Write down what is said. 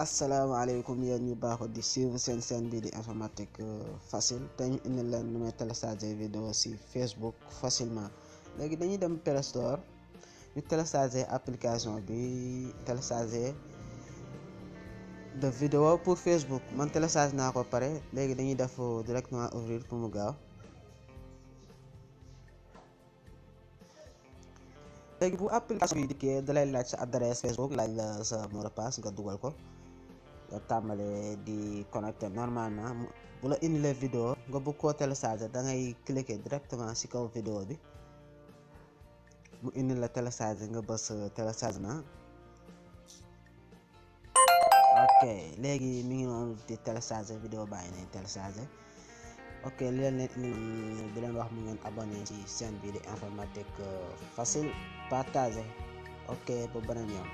asalaamaaleykum yéen ñu baaxoo di suivre seen chaîne bi di informatique facile te ñu indi leen nu may télécharger vidéo ci Facebook facilement. léegi dañuy dem Play Store ñu télécharger application bi télécharger de vidéo pour Facebook man télécharge naa ko pare. léegi dañuy def directement ouvrir pour mu gaaw. léegi bu application bi dikkee dalay laaj sa adresse Facebook, laaj la sa mot de passe nga dugal ko nga tàmbalee di connecté normalement. bu la indilee vidéo nga bëgg koo télécharger da ngay cliquer directement ci kaw vidéo bi mu indi la télécharger nga bës téléchargement. ok léegi mi ngi noonu di télécharger vidéo baa ngi nañ télécharger. ok li leen indi di leen wax mu ngeen abonné ci chaîne bi di informatique facile partager. ok ba beneen yoon.